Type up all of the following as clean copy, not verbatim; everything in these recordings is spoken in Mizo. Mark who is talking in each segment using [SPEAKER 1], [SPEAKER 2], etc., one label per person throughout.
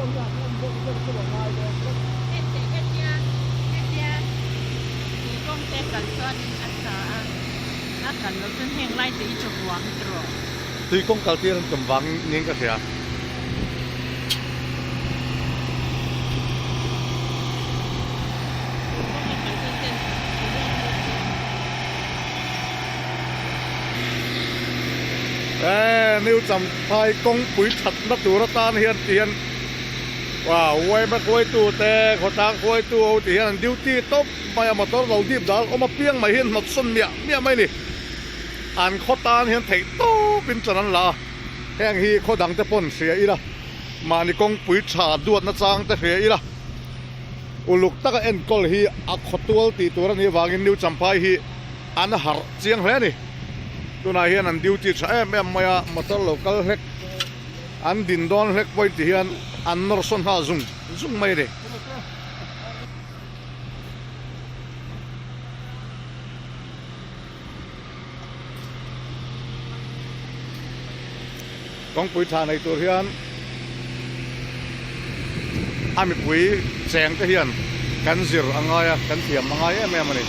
[SPEAKER 1] pawh hi an en deuh deuh chu a ngai dawn tlat.
[SPEAKER 2] Heti hetia hetia tuikawng te kal chuanin a tha a, a kal loh chuan heng lai te hi chu ruam tawh.
[SPEAKER 3] Tuikawng kal tir an tum vang niin ka hria.
[SPEAKER 2] Tuikawng a kal chuan ten ruam lo dawn.
[SPEAKER 3] Eee New Champhai kawngpui thatna tur atan hian ti hian wow yma khuaitu te khawtlang khuaitu ho ti hian an duty tawp mai a motor lo dip dal awm apiang mai hi an hnawt sawn miah miah mai a ni an khaw tan hian theih tawp in tan an la a heng hi khaw dang te pawn hria ila mahni kawngpui tha duatna chang te hria ila uluk taka enkawl hi a khawtual tih tur a nih avangin New Champhai hi An harh chiang hle a ni. Tunah hian an duty tha em em mai a, motor lo kal hlek, an din dawn hlek pawhin ti hian an nawr sawn nghal zung zung mai a ni. Kawngpui tha nei tur hian a mipui cheng te hian kan zir a ngai a, kan thiam a ngai em em a ni.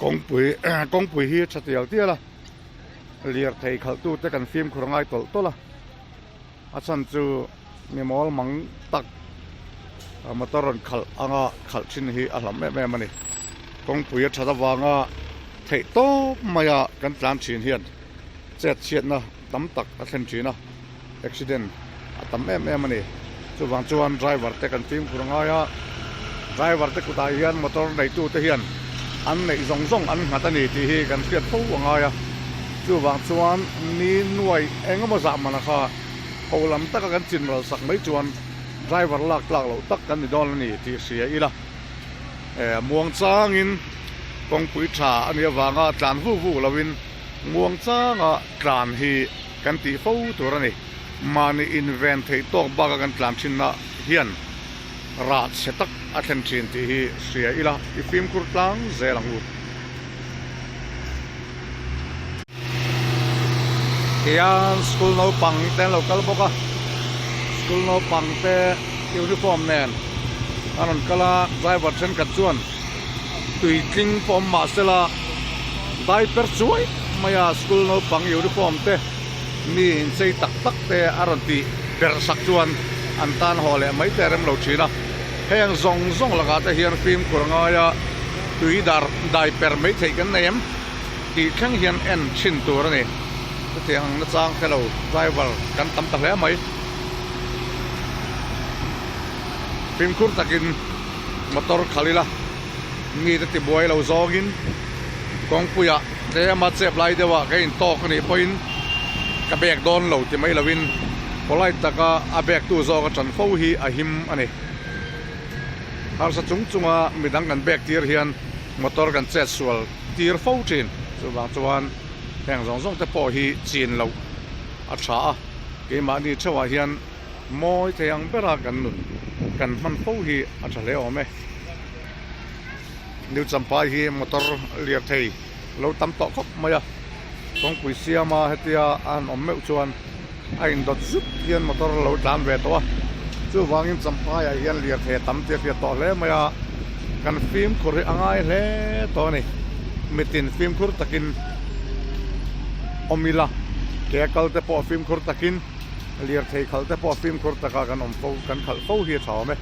[SPEAKER 3] Kawngpui kawngpui hi tha tial tial a lirthei khalh tu te kan fimkhur ngai tawlh tawlh a a chhan chu mi mawl mang tak motor rawn khalh anga khalh thin hi a hlam em em a ni kawngpui a that avanga theih tawp maia kan tlan thin hian chet chhiatna tam tak a thlen thin a accident a tam em em a ni chuvang chuan driver te kan fimkhur ngai a driver te kutah hian motor neitu te hian an neih zawng zawng an nghat a ni tih hi kan hriat fo a ngai a chuvang chuan ni nuai eng emaw zah mana kha ho lam taka kan chin ral sak mai chuan driver lak tlak loh tak kan ni dawn a ni tih hria ila eh muang changin kawngpui tha a nih avanga tlan vu vu lovin muang changa tlan hi kan tih fo tur a ni. Mahni inven theih tawk baka kan tlan thinna hian rah chhe tak a thlen thin tih hi hria ila i fimkhur tlang zel ang u. Hian school naupang te an lo kal bawk a, school naupang te uniform nen an rawn kal a, driver thenkhat chuan tui tling pawh awm mah sela diaper chuai mai a school naupang uniform te mi inchei tak tak te a rawn tih ber sak chuan an tan haw leh mai te a rem lo thin a heng zawng zawng lakah te hian fimkhur a ngai a tui dar diaper mai theih kan nei em tih thleng hian en thin tur a ni chutiang ang nachang hrelo driver kan tam ta hle mai fimkhur takin. Motor khalh ila mite tibuai lo zawngin kawngpuiah tlema chep lai deuhah ka intawk a nih pawhin ka bag dawn lo ti mai lovin polite taka a bag tu zawk a tan fo hi a him a ni. Harsa chung chunga midang kan bag tir hian motor kan chet sual tir fo thin chuvang chuan heng zawng zawng te pawh hi chin loh a tha a keimahni theuhah hian Mawi thei ang bera kan nun kan hman fo hi a tha hle awm e. New Champhai hi motor lirthei lo tam tawh khawp mai a, kawngpui siama hetia a han awm meuh chuan a indawt zut hian motor lo tlan ve tawh a, chuvangin Champhaiah hian lirthei a tam tih a hriat tawh hle mai a, kan fimkhur hi a ngai hle tawh a ni. Mitin fimkhur takin awm ila, ke a kal te pawh fimkhur takin. Lirthei khalh te pawh fimkhur taka kan awm fo kan khalh fo hi a tha awm e.